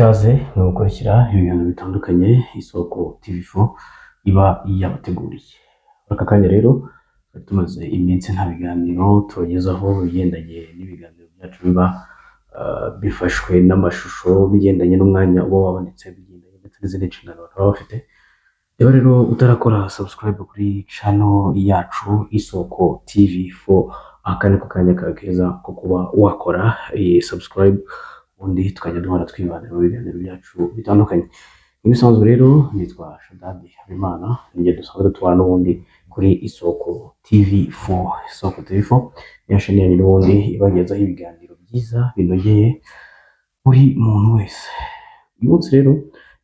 Ikaze mu gukurikira ibiganiro bitandukanye Isoko TV4 iba yabateguriye. Muri aka kanya rero twari tumaze iminsi nta biganiro tubagezaho ibigendanye n'ibiganiro byacu biba bifashwe n'amashusho, bigendanye n'umwanya uba wabonetse, bigendanye ndetse n'izindi nshingano baba bafite. Niba rero utarakora subscribe kuri channel yacu Isoko TV4, aka ni ko kanya kawe keza ko kuba wakora iyi subscribe, ubundi tukajya duhora twibanira mu biganiro byacu bitandukanye. Nk'ibisanzwe rero nitwa Shadadi Habimana, nijye dusanzwe tubana n'ubundi kuri Isoko TV4. Isoko TV4 niyo chaîne yanyu n'ubundi ibagezaho ibiganiro byiza binogeye buri muntu wese. Uyu munsi rero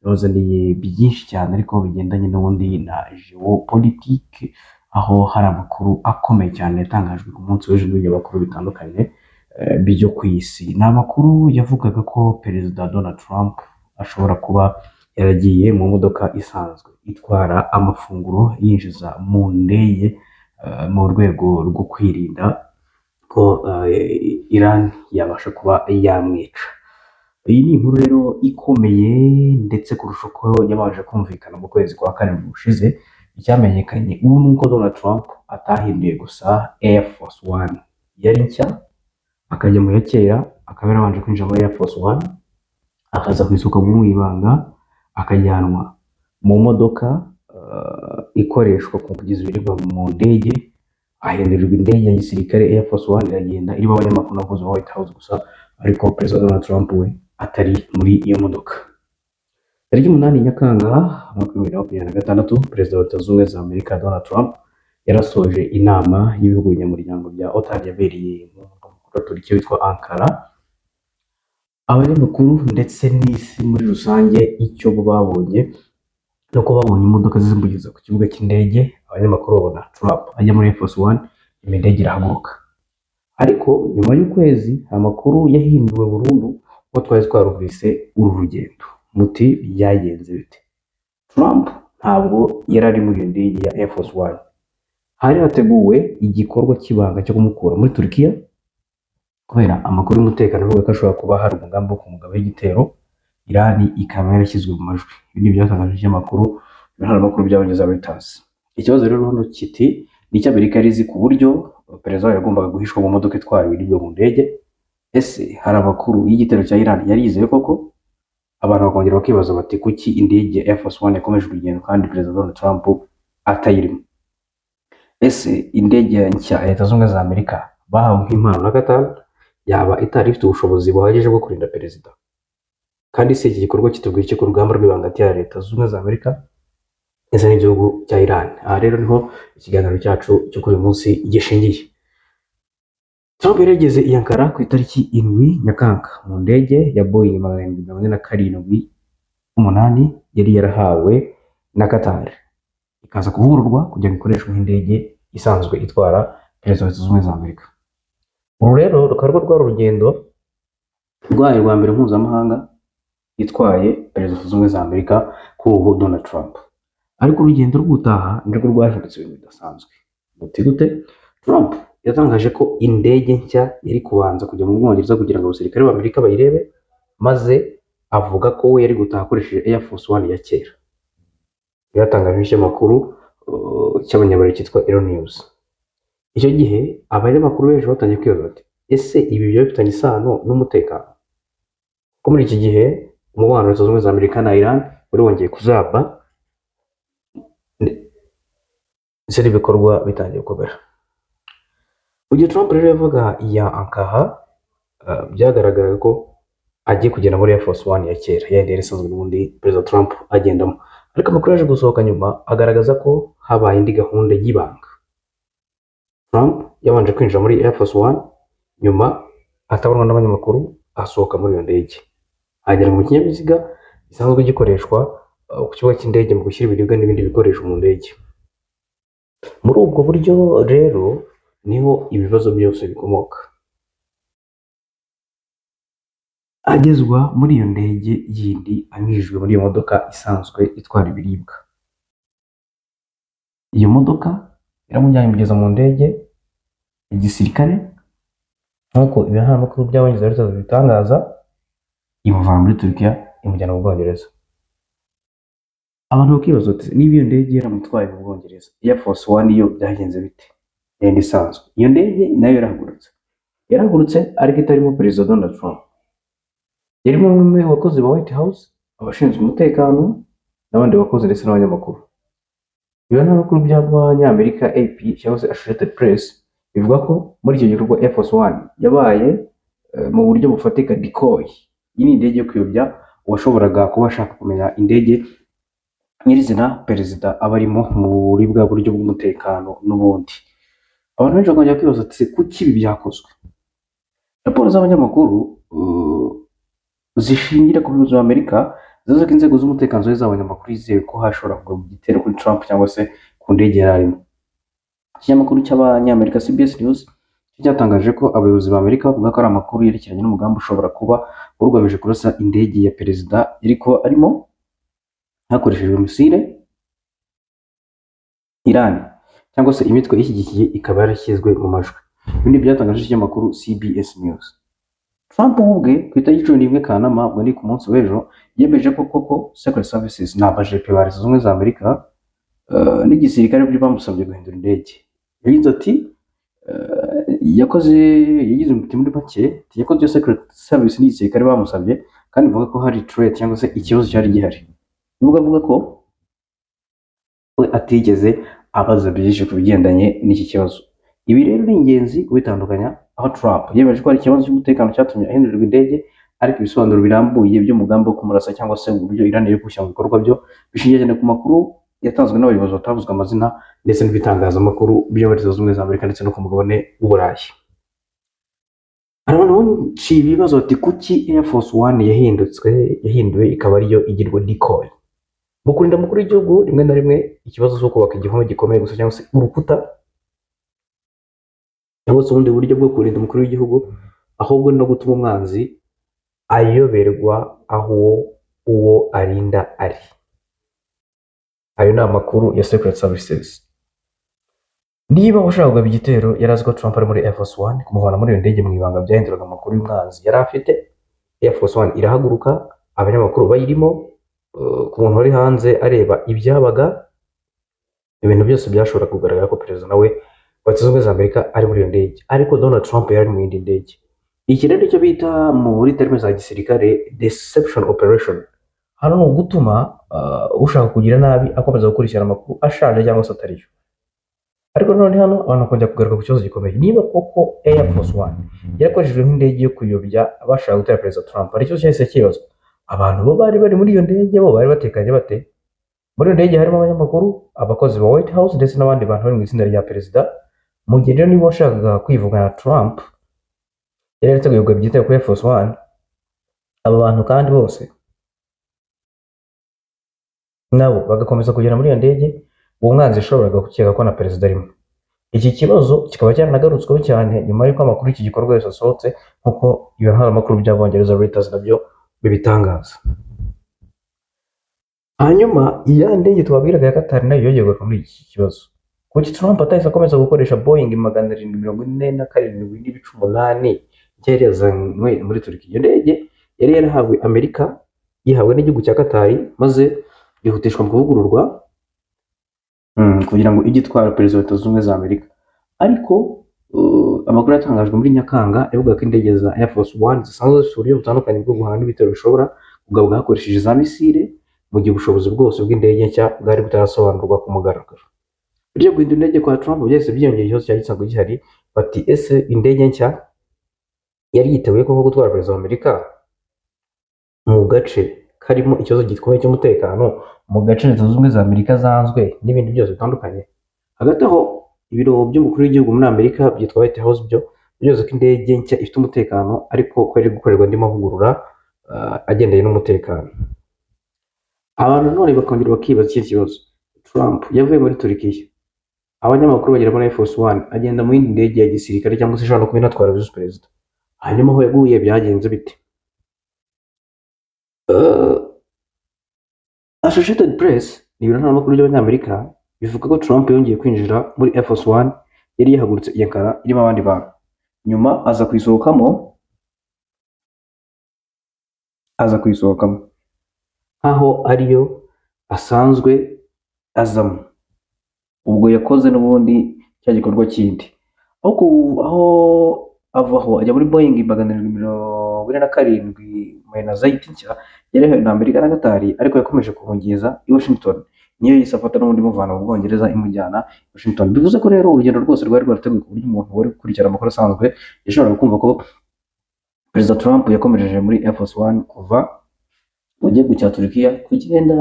nabazaniye byinshi cyane, ariko bigendanye n'ubundi na géopolitique, aho hari amakuru akomeye cyane yatangajwe ku munsi w'ejo n'ibinyamakuru bitandukanye byo ku isi. Ni amakuru yavugaga ko Perezida Donald Trump ashobora kuba yaragiye mu modoka isanzwe itwara amafunguro yinjiza mu ndege, mu rwego rwo kwirinda ko Iran yabasha kuba yamwica. Iyi ni inkuru rero ikomeye ndetse kurusha uko yabanje kumvikana mu kwezi kwa karindwi gushize. Icyamenyekanye ubu ni uko Donald Trump atahinduye gusa Air Force One yari nshya akajya mu ya kera, akaba yarabanje kwinjira muri Air Force One, akaza ku isoko mu ibanga, akajyanwa mu modoka ikoreshwa mu kugeza ibiribwa mu ndege, ahindurirwa indege ya gisirikare Air Force One, iragenda irimo abanyamakuru n'abakozi ba White House gusa, ariko Perezida Donald Trump we atari muri iyo modoka. Tariki 8 Nyakanga umwaka wa 2026, Perezida wa Leta Zunze Ubumwe za Amerika Donald Trump yarasoje inama y'ibihugu binyamuryango bya OTAN yabereye mu murwa mukuru wa Turukiya witwa Ankara. Abanyamakuru ndetse n'isi muri rusange, icyo bo babonye ni uko babonye imodoka zimugeza ku kibuga cy'indege, abanyamakuru babona Trump ajya muri Air Force One, indege irahaguruka. Ariko nyuma y'ukwezi amakuru yahinduwe burundu kuko twari twarumvise uru rugendo. Muti byagenze bite? Trump ntabwo yari ari muri iyo ndege ya Air Force One. Hari hateguwe igikorwa cy'ibanga cyo kumukura muri Turukiya kubera amakuru y'umutekano avuga ko ashobora kuba hari umugambi wo kumugabaho igitero, Irani ikaba yarashyizwe mu majwi. Ibi ni ibyatangajwe n'ikinyamakuru ntaramakuru by'Abongereza Reuters. Ikibazo rero hano kiti: ni icyo Amerika yari izi ku buryo perezida wayo yagombaga guhishwa mu modoka itwara ibiribwa mu ndege? Ese hari amakuru y'igitero cya Iran yari yizeye koko? Abantu bakongera bakibaza bati: kuki indege ya Air Force One yakomeje urugendo kandi Perezida Donald Trump atayirimo? Ese indege nshya ya Leta Zunze Ubumwe za Amerika bahawe nk'impano na Qatar yaba itari ifite ubushobozi buhagije bwo kurinda perezida? Kandi se iki gikorwa kitubwira iki ku rugamba rw'ibanga hagati ya Leta Zunze Ubumwe za Amerika ndetse n'igihugu cya Iran? Aha rero niho ikiganiro cyacu cyo kuri uyu munsi gishingiye. Trump yari yageze i Ankara ku itariki 7 Nyakanga mu ndege ya Boeing 747-8 yari yarahawe na Qatar, ikaza kuvugururwa kugira ngo ikoreshwe nk'indege isanzwe itwara perezida wa Leta Zunze Ubumwe za Amerika. Uru rero rukaba rwo rwari urugendo rwayo rwa mbere mpuzamahanga itwaye perezida wa Leta Zunze Ubumwe za Amerika kuri ubu Donald Trump. Ariko urugendo rwo gutaha nirwo rwahindutse ibintu bidasanzwe. Muti gute? Trump yatangaje ko indege nshya yari kubanza kujya mu Bwongereza kugira ngo abasirikare b'Amerika bayirebe, maze avuga ko we yari gutaha akoresheje Air Force One ya kera. Yatangaje n'ikinyamakuru cy'Abanyaburayi cyitwa Euronews. Icyo gihe abanyamakuru benshi batangiye kwibaza bati: ese ibi byaba bifitanye isano n'umutekano? Ko muri iki gihe umubano wa Leta Zunze Ubumwe za Amerika na Iran wari wongeye kuzamba ndetse n'ibikorwa bitangiye gukomera. Mu gihe Trump rero yavuga iya Ankara, byagaragaraga ko agiye kugenda muri Air Force One ya kera, ya yindi yari isanzwe n'ubundi Perezida Trump agendamo. Ariko amakuru yaje gusohoka nyuma agaragaza ko habaye indi gahunda y'ibanga. Trump yabanje kwinjira muri Air Force One, nyuma atabonwa n'abanyamakuru asohoka muri iyo ndege, agera mu kinyabiziga gisanzwe gikoreshwa ku kibuga cy'indege mu gushyira ibiribwa n'ibindi bikoresho mu ndege. Muri ubwo buryo rero niho ibibazo byose bikomoka. Agezwa muri iyo ndege yindi anyujijwe muri iyo modoka isanzwe itwara ibiribwa. Iyo modoka iramujyanye imugeza mu ndege ya gisirikare, nk'uko ibinyamakuru by'Abongereza Reuters bibitangaza, imuvana muri Turukiya. imujyana mu Bwongereza. Abantu bakibaza bati: "Niba iyo ndege yaramutwaye mu Bwongereza, Air Force One yo byagenze bite?" Yenda isanzwe, iyo ndege nayo yarahagurutse ariko itarimo Perezida Donald Trump. Yarimo bamwe mu bakozi ba White House, abashinzwe umutekano n'abandi bakozi ndetse n'abanyamakuru. Ibinyamakuru by'Abanyamerika AP cyangwa se Associated Press bivuga ko muri icyo gikorwa Air Force One yabaye mu buryo bufatika decoy. Iyi ni indege yo kuyobya uwashoboraga kuba ashaka kumenya indege nyirizina perezida aba arimo muri bwa buryo bw'umutekano n'ubundi. Abantu benshi bakongera kwibaza ati: "Kuki ibi byakozwe?" Raporo z'abanyamakuru zishingira ku buyobozi bw'Amerika zivuze ko inzego z'umutekano zari zabonye amakuru yizewe ko hashobora kugwa igitero kuri Trump cyangwa se ku ndege yari arimo. Ikinyamakuru cy'Abanyamerika CBS News cyo cyatangaje ko abayobozi ba Amerika bavuga ko ari amakuru yerekeranye n'umugambi ushobora kuba wari ugamije kurasa indege ya perezida yari kuba arimo hakoreshejwe misile. Iran cyangwa se imitwe ishyigikiye ikaba yarashyizwe mu majwi. Ibindi byatangaje ikinyamakuru CBS News. Trump we ubwe ku itariki 11 Kanama, ubwo ni ku munsi w'ejo, yemeje ko koko Secret Services, ni abajepe ba Leta Zunze Ubumwe za Amerika n'igisirikare byo bamusabye guhindura indege. Yagize ati yakoze, yagize umuti muri make, yakoze ibyo Secret Service n'igisirikare bamusabye, kandi bivuga ko hari threat cyangwa se ikibazo cyari gihari, nubwo avuga ko we atigeze abaza byinshi ku bigendanye n'iki kibazo. Ibi rero ni ingenzi kubitandukanya, aho Trump yemeje ko hari ikibazo cy'umutekano cyatumye ahindurirwa indege, ariko ibisobanuro birambuye by'umugambi wo kumurasa cyangwa se uburyo Iran iri gushyira mu bikorwa byo bishingiye cyane ku makuru yatanzwe n'abayobozi batavuzwe amazina ndetse n'ibitangazamakuru byo muri Leta Zunze Ubumwe za Amerika ndetse no ku mugabane w'Uburayi. Hari abantu benshi bibaza bati: "Kuki Air Force One yahinduwe ikaba ariyo igirwa decoy?" Mu kurinda umukuru w'igihugu, rimwe na rimwe ikibazo cyo kubaka igihome gikomeye gusa cyangwa se urukuta cyangwa se ubundi buryo bwo kurinda umukuru w'igihugu, ahubwo no gutuma umwanzi ayoberwa aho uwo arinda ari. Ayo ni amakuru ya Secret Services. Niba ushaka kugaba igitero yari azi ko Trump ari muri Air Force One, kumuvana muri iyo ndege mu ibanga byahinduraga amakuru y'umwanzi yari afite. Air Force One irahaguruka, abanyamakuru bayirimo, ku muntu wari hanze areba ibyabaga, ibintu byose byashobora kugaragara ko perezida nawe wa Leta Zunze Ubumwe za Amerika ari muri iyo ndege, ariko Donald Trump yari ari mu yindi ndege. Iki rero nicyo bita muri terme za gisirikare deception operation. Hano ni ugutuma ushaka kugira nabi akomeza gukurikirana amakuru ashaje cyangwa se atariyo. Ariko none hano abantu bakongera kugaruka ku kibazo gikomeye: niba koko Air Force One yarakoreshejwe nk'indege yo kuyobya abashaka gutera Perezida Trump, hari ikibazo cyahise kibazwa: abantu bo bari bari muri iyo ndege bo bari batekanye bate? Muri iyo ndege harimo abanyamakuru, abakozi ba White House ndetse n'abandi bantu bari mu itsinda rya perezida. Mu gihe rero niba washakaga kwivugana Trump yari yarateguye kugaba igitero kuri Air Force One, aba bantu kandi bose nabo bagakomeza kugera muri iyo ndege, uwo mwanzi yashoboraga gukeka ko na perezida arimo. Iki kibazo kikaba cyaranagarutsweho cyane nyuma y'uko amakuru y'iki gikorwa yose asohotse, nk'uko ibiro ntaramakuru by'Abongereza Reuters nabyo bibitangaza. Hanyuma ya ndege tubabwiraga ya Qatar nayo yongeye kugaruka muri iki kibazo. Kuki Trump atahise akomeza gukoresha Boeing 747.8 yari yazanywe muri Turkiya? Iyo ndege yari yarahawe Amerika, yihawe n'igihugu cya Qatar, maze yihutishwa mu kuvugururwa kugira ngo ijye itwara perezida wa Leta Zunze Ubumwe za Amerika. Ariko amakuru yatangajwe muri Nyakanga yavuga ko indege za Air Force One zisanzwe zifite uburyo butandukanye bwo guhangana n'ibitero bishobora kugabwa hakoresheje za misile, mu gihe ubushobozi bwose bw'indege nshya bwari butarasobanurwa ku mugaragaro. Bityo guhindura indege kwa Trump byahise byiyongera ikibazo cyari gisanzwe gihari, bati: "Ese indege nshya yari yiteguye koko gutwara perezida wa Amerika mu gace karimo ikibazo gikomeye cy'umutekano, mu gace Leta Zunze Ubumwe za Amerika zanzwe n'ibindi byose bitandukanye?" Hagati aho, ibiro by'umukuru w'igihugu muri Amerika byitwa White House byo byose ko indege nshya ifite umutekano, ariko ko iri gukorerwa andi mavugurura agendanye n'umutekano. Abantu none bakongera bakibaza ikindi kibazo: Trump yavuye muri Turukiya, abanyamakuru bagera muri Air Force One, agenda mu yindi ndege ya gisirikare cyangwa se ishobora no kuba inatwara visi perezida. Hanyuma aho yaguye byagenze bite? Associated Press ni ibiro ntaramakuru by'Abanyamerika bivuga ko Trump yongeye kwinjira muri Air Force One yari yahagurutse i Ankara irimo abandi bantu, nyuma aza kuyisohokamo. nk'aho ariyo asanzwe azamo. Ubwo yakoze n'ubundi cya gikorwa kindi, aho avaho ajya muri Boeing 747 Mainzeit nshya yari yahawe na Amerika na Qatar, ariko yakomeje kumugeza i Washington. Niyo yahise afata n'ubundi imuvana mu Bwongereza imujyana i Washington. Bivuze ko rero urugendo rwose rwari rwarateguwe, ku buryo umuntu wari gukurikirana amakuru asanzwe yashoboraga kumva ko Perezida Trump yakomereje muri Air Force One kuva mu gihugu cya Turukiya kugenda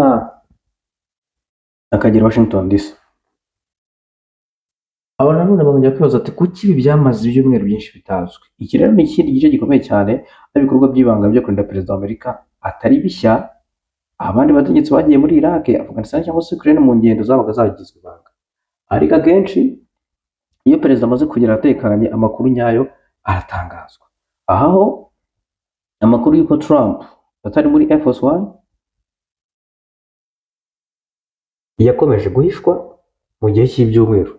akagera Washington DC. Aba nanone bakongera kwibaza ati: "Kuki ibi byamaze ibyumweru byinshi bitazwi?" Iki rero ni ikindi gice gikomeye cyane, aho ibikorwa by'ibanga byo kurinda perezida wa Amerika atari bishya. Abandi bategetsi bagiye muri Iraq, Afghanistan cyangwa se Ukraine mu ngendo zabaga zagizwe ibanga, ariko akenshi iyo perezida amaze kugera ahatekanye, amakuru nyayo aratangazwa. Aha ho amakuru y'uko Trump atari muri Air Force One yakomeje guhishwa mu gihe cy'ibyumweru.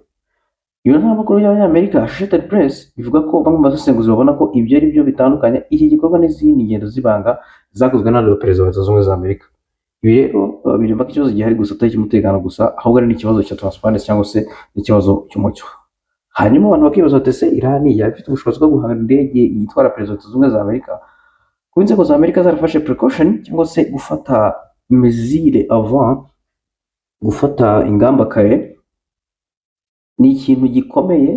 Ibiro ntaramakuru by'Abanyamerika Associated Press bivuga ko bamwe mu basesenguzi babona ko ibyo ari byo bitandukanye iki gikorwa n'izindi ngendo z'ibanga zakozwe n'abandi baperezida wa Leta Zunze Ubumwe za Amerika. Ibi rero birimo ko ikibazo gihari gusa atari icy'umutekano gusa, ahubwo ari n'ikibazo cya transparency cyangwa se n'ikibazo cy'umucyo. Hanyuma abantu bakibaza bati: "Ese Irani yaba ifite ubushobozi bwo guhanga indege yitwara perezida wa Leta Zunze Ubumwe za Amerika?" Kuba inzego za Amerika zarafashe precaution cyangwa se gufata mesure avant, gufata ingamba kare, ni ikintu gikomeye,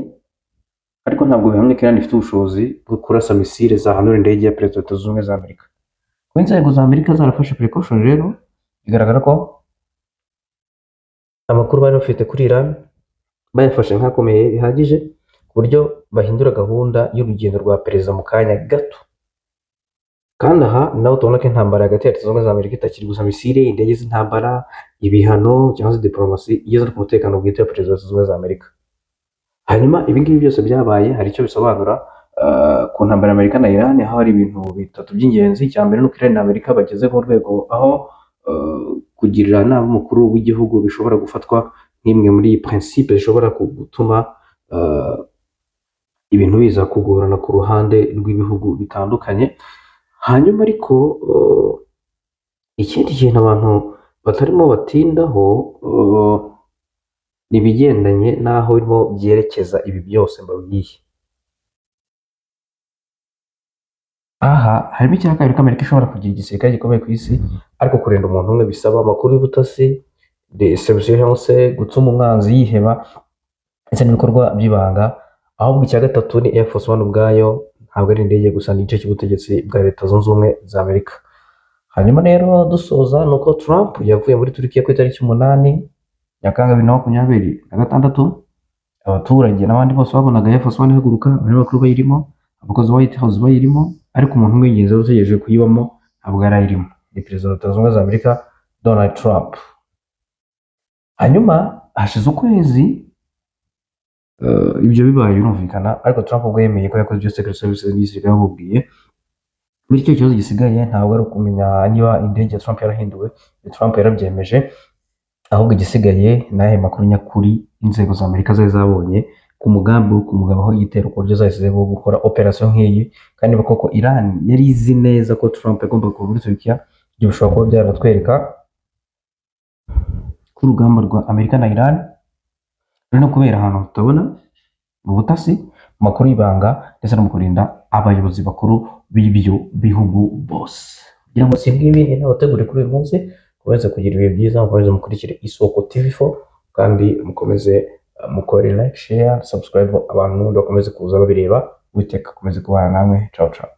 ariko ntabwo bihamya ko Iran ifite ubushobozi bwo kurasa misile zahanura indege ya perezida wa Leta Zunze Ubumwe za Amerika. Kuba inzego za Amerika zarafashe precaution rero, bigaragara ko amakuru bari bafite kuri Iran bayafashe nk'akomeye bihagije ku buryo bahindura gahunda y'urugendo rwa perezida mu kanya gato. Kandi aha naho tubona ko intambara hagati ya Leta Zunze Ubumwe za Amerika itakiri gusa misile, indege z'intambara, ibihano cyangwa se diplomasi, igeze no ku mutekano bwite wa perezida wa Leta Zunze Ubumwe za Amerika. Hanyuma ibi ngibi byose byabaye hari icyo bisobanura ku ntambara ya Amerika na Iran, aho hari ibintu bitatu by'ingenzi. Icya mbere ni uko Iran na Amerika bageze ku rwego aho kugirira nabi umukuru w'igihugu bishobora gufatwa nk'imwe muri principe zishobora gutuma ibintu biza kugorana ku ruhande rw'ibihugu bitandukanye. Hanyuma ariko ikindi kintu abantu batarimo batindaho ni ibigendanye n'aho birimo byerekeza ibi byose mbabwiye. Aha harimo icya kabiri, ko Amerika ishobora kugira igisirikare gikomeye ku isi, ariko kurinda umuntu umwe bisaba amakuru y'ubutasi, deception cyangwa se gutuma umwanzi yiheba, ndetse n'ibikorwa by'ibanga. Ahubwo icya gatatu ni Air Force One ubwayo, ntabwo ari indege gusa, ni igice cy'ubutegetsi bwa Leta Zunze Ubumwe za Amerika. Hanyuma rero dusoza, ni uko Trump yavuye muri Turukiya ku itariki 8 Nyakanga 2026. Abaturage n'abandi bose babonaga Air Force One ihaguruka, abanyamakuru bayirimo, abakozi ba White House bayirimo, ariko umuntu umwe w'ingenzi wari utegereje kuyibamo ntabwo yari ayirimo, ni perezida wa Leta Zunze Ubumwe za Amerika Donald Trump. Hanyuma hashize ukwezi ibyo bibaye, birumvikana, ariko Trump ubwo yemeye ko yakoze ibyo Secret Service n'igisirikare bamubwiye. Bityo ikibazo gisigaye ntabwo ari ukumenya niba indege ya Trump yarahinduwe, Trump yarabyemeje, ahubwo igisigaye ni ayahe makuru nyakuri inzego za Amerika zari zabonye ku mugambi wo kumugabaho igitero, ku buryo zahise wo gukora operation nk'iyi. Kandi niba koko Iran yari izi neza ko Trump yagombaga kuva muri Turkiya, ibyo bishobora kuba byaratwereka ko urugamba rwa Amerika na Iran ruri no kubera ahantu tutabona, mu butasi, mu makuru y'ibanga, ndetse no mu kurinda abayobozi bakuru b'ibyo bihugu bose. Kugira ngo si ngibi ni nabateguriye kuri uyu munsi. Mukomeze kugira ibihe byiza, mukomeze mukurikire Isoko TV4, kandi mukomeze mukore like, share, subscribe, abantu n'ubundi bakomeze kuza babireba. Uwiteka akomeze kubana namwe. Ciao ciao.